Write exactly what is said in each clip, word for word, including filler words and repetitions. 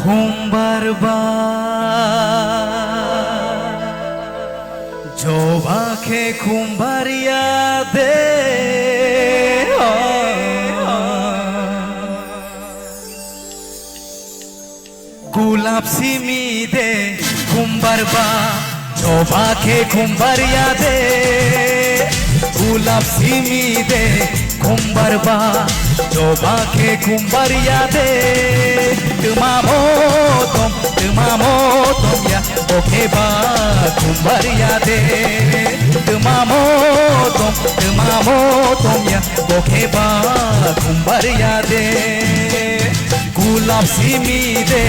Khumbar ba, joba khe khumbar ya de. Gulab simi de khumbar ba, joba khe khumbar ya de. Gulab simi de khumbar ba, joba khe khumbar ya de. Twma motom, twma motom ya, bo khe ba khumbar ya de. Twma motom, twma motom ya, bo khe ba khumbar ya de. Gulab simi de.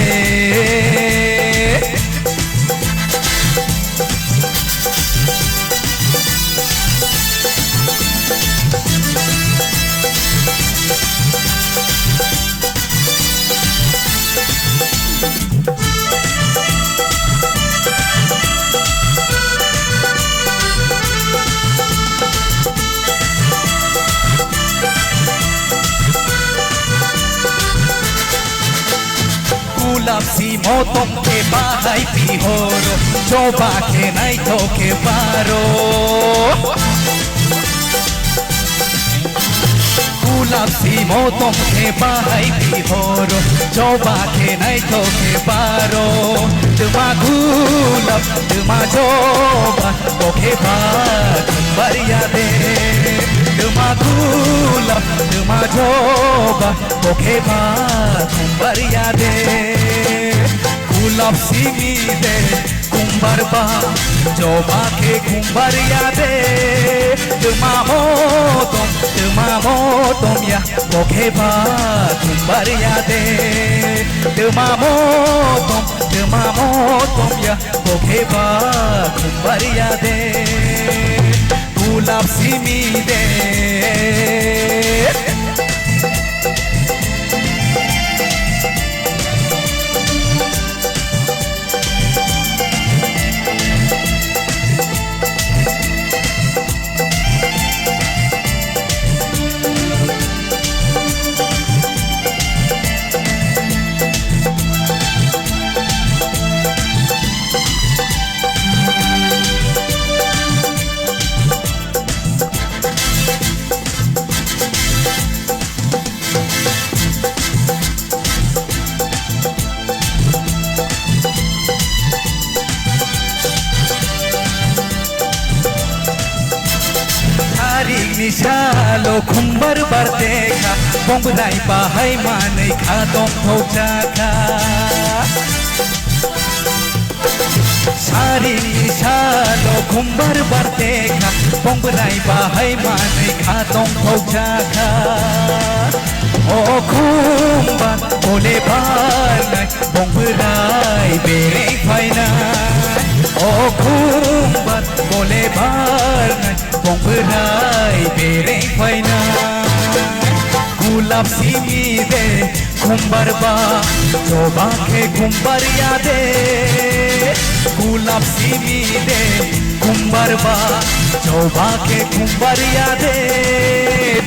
Gulab si motom khe bahai pihoro, joba khe naithok khe baro. Gulab si motom khe bahai pihoro, joba khe naithok khe baro. Twma gulab, twma joba, bo khe ba khumbar ya de. Twma gulab, twma joba, bo khe ba khumbar ya de. Gulab simi de khumbar ba, joba khe khumbar ya de. Twma motom, twma motom ya, bo khe ba khumbar ya de. Twma motom, twma motom ya, bo khe ba khumbar ya de. Gulab simi de. Tarik ni salo khumbar bar tekha, bongbai bahai manwi kha tongthok jakha. Sari salo khumbar bar tekha, bongbai bahai manwi kha tongthok jakha. O khumbar bole barnai, bongbai bereng phainai. O khumbar bole barnai, bongbai bereng phainai. Gulab simi de khumbar ba, joba khe khumbar ya de. Gulab simi de khumbar ba, joba khe khumbar ya de.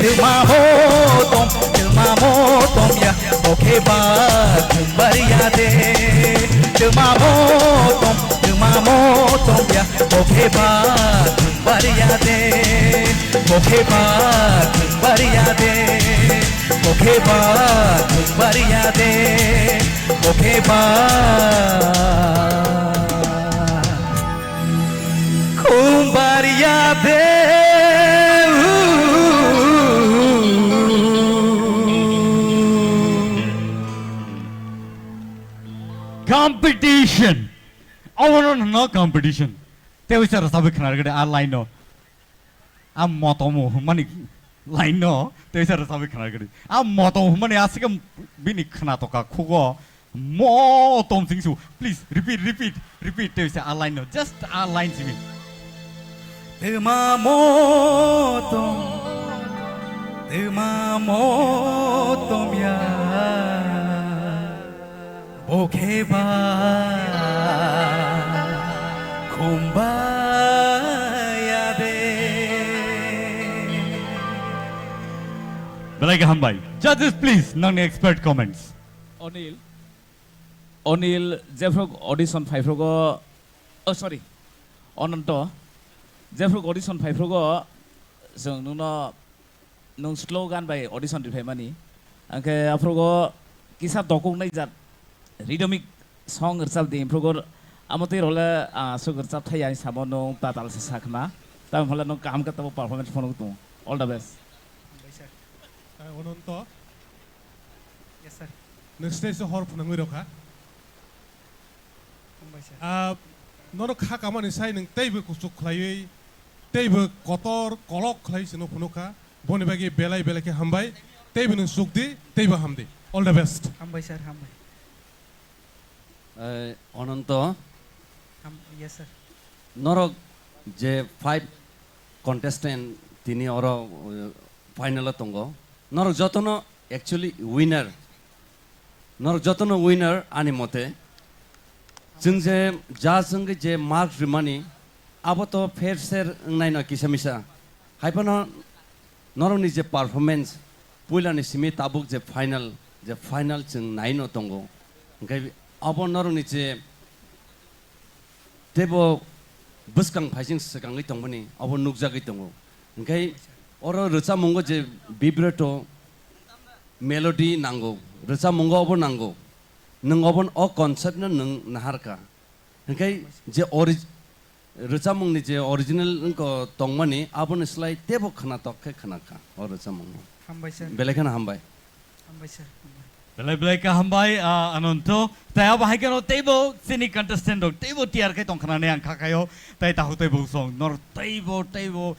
Twma motom, twma motom ya, bo khe ba khumbar ya de. Twma motom, twma motom ya, bo khe ba khumbar ya de. Bo khe ba khumbar ya de. Bo khe ba khumbar ya de. Bo khe ba khumbar ya de. Competition. Obono no competition. Tei uisa rwchabwi khna rwgwdi a line no. A motom hwnmani line no tei uisa rwchabwi khna rwgwdi. A motom hwnmani aswk bini khna toka khugo. Motom singsu. Please repeat, repeat, repeat tei uisa a line no. Just a line simi. Twma motom, twma motom ya. Bo khe ba khumbar ya de. Belai khe hambai. Judges, please, nangni expert comments. Onil. Onil, jephru audition phaiphrugo, oh, sorry, Ononto, jephru audition phaiphrugo, chwng nwngno, nwng slow gan bai audition riphaimani. Hwnkhe aphrugo kisa dokok nai jat rhythmic song rwchap di, aphrugo amo twi role, ah, aswk rwchap thai ani samo nwng tatal se sakna. Tamo hwnle nwng kaham khe tamo performance phunuk tongo. All the best. Hambai sir. Ah, Ononto. Yes, sir. Nwng stage o hor phunangwi rokha. Hambai sir. Ah, nono kha kamani sai nwng teibo kuchuk khlaiwi, teibo kotor kolok khlai sino phunukha. Boni bagwi belai belai khe hambai. Teibo nwng chukdi, teibo hamdi. All the best. Hambai sir, hambai. Eh, Ononto, Ham-, yes, sir. Norok je five contestant tini oro, eh, final o tongo. Norok jotono actually winner. Norok jotono winner ani mote. Chwng je judge wngwi je mark rimani, abo to fair share wngnaino kisa misa. Haiphano norokni je performance, puilani simi tabuk je final, je final chwng naino tongo. Hwnkhe abo norokni je teibo bwskang phaising swkangwi tongmani, abo nukjagwi tongo. Hwnkhe oro rwchapmungo je vibrato, melody nango, rwchapmungo obo nango. Nwng obo, o concept no nwng naharkha. Hwnkhe je ori-, rwchapmungni je original wngkha tongmani, aboni slai teibo khwnatok khe khwnakha o rwchapmungno. Hambai sir. Belai kheno hambai. Hambai sir, hambai. Belai belai khe hambai, ah, Ananto. Tai abo hai kheno teibo chini contestant rok teibo tiyar khe tongkha nani ang kha khaio. Tai takhuk teibo song nor teibo teibo